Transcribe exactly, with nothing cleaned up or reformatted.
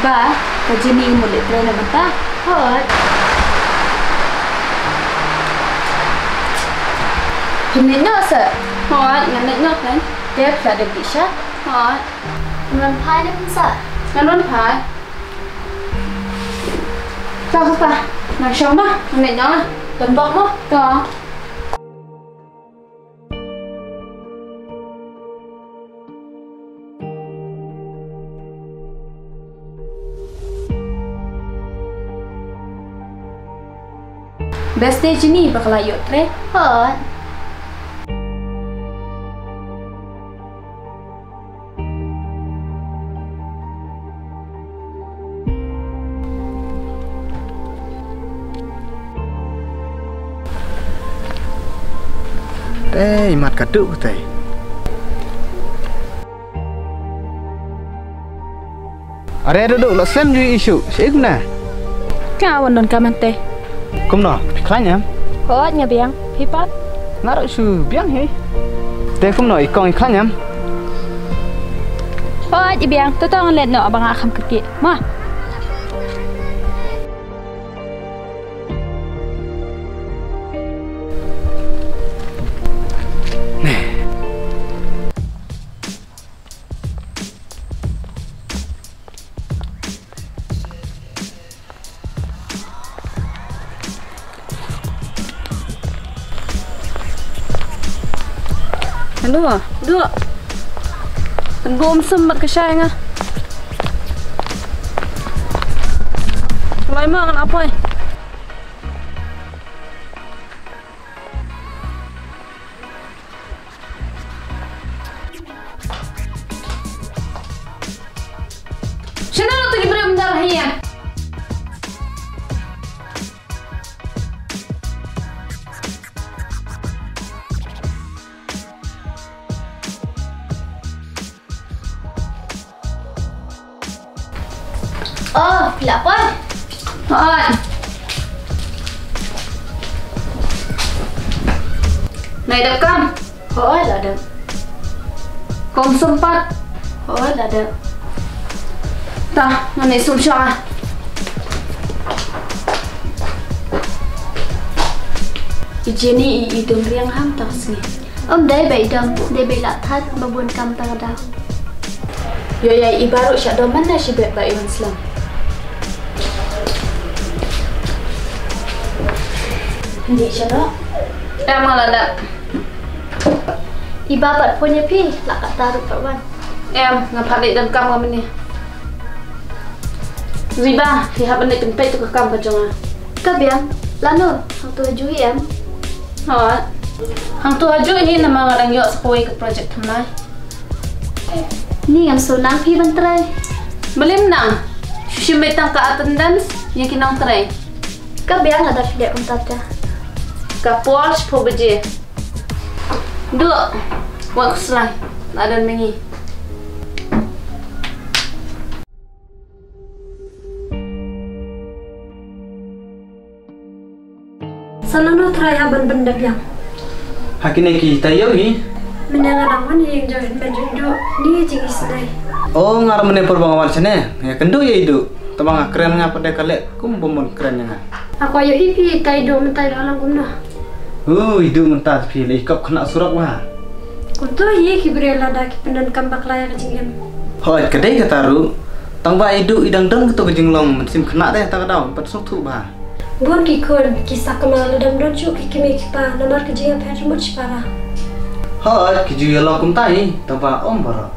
Ba, ka Jenny mut leit trei na bynta. Hooid. Phin leit noh sa? Hooid, ngan leit noh kan. Te phi la dep dih sha? Hooid. Ngan wan phai ne phin sa? Ngan wan phai. Ta ka pa, nang shong ma, ngan leit noh. Don bok mo? To. Best day jini ba ka la ïoh trei. Hooid. Te i mat ka duh te. Are duh duh la slem ju i shu sik na. Ka wan don ka man te. Kumno, phi khlaiñ em? Hooid nga biang, phi pat? Nga ruh shu biang hi. Te kumno i kong i khlaiñ em? Hooid i biang, to to ngan leit noh ba nga kham kyrkieh. Ma. Hello, duh. Kan bum sum bad ka shai nga. Lai ma ngan apoi. Shano tu ki brem dar hiya? Oh, phi la poi? Hooid. Nai dep kam? Hooid, la dep. Kong sum pat? Hooid, la dep. Ta, ngan ai sum sha. I Jenny i, i dum riang ham ta sngi. Ym dei ba i dum, dei ba i la thait ba bun kam ta ka daw. Ïoh ïa i baroh sha dom man da shibit ba i wan slem. Ni sha dom. Em nga la dep. I ba pat phone ïa phi, la katta ruh pat wan. Em, nga pat leit donkam ka mynne. Ziba, phi hap ban leit pynpeit tu ka kam ka jong nga. Ka biang, lano, hangtu ha juh hi em? Hooid. Hangtu ha juh hi namar nga dang ïoh sa kawei ka project thymmai. Ni ngam shu nang phi ban trei. Balei ym nang? Shu shim beit tang ka attendance ïa ki nongtrei. Ka biang lada phi leh kumta te. Ka por shiphew baje. Duh. Wat khuslai. La don ma ngi. Sa lano trai ha ban pyndep biang. Ha kine ki taïew hi. Mynne nga dang wan ïa jong hynmen jong Iduh ni jingisynei. O nga ruh mynne por ba nga wan shane nga ïakynduh ïa Iduh. Tangba nga kren nga pat de ka leh kum bym bun kren ïa nga. Nga kwah ïohi phi tai Iduh mynta i la long kumno. U Iduh mynta phi la i kop khynnah surok bha. Kumto hi ki briew lada ki pyndonkam bakla ïa ka jingim. Hooid ka dei kata ruh. Tangba Iduh i dang don kato ka jinglong mynsiem khynnah te kata ka daw pat sngewthuh bha. Bun ki khun ki sakma lada ym don shuh ki kmie ki kpa namar ka jingïapher jingmut shipara. Hooid ki ju ïalong kumta hi tangba ym baroh.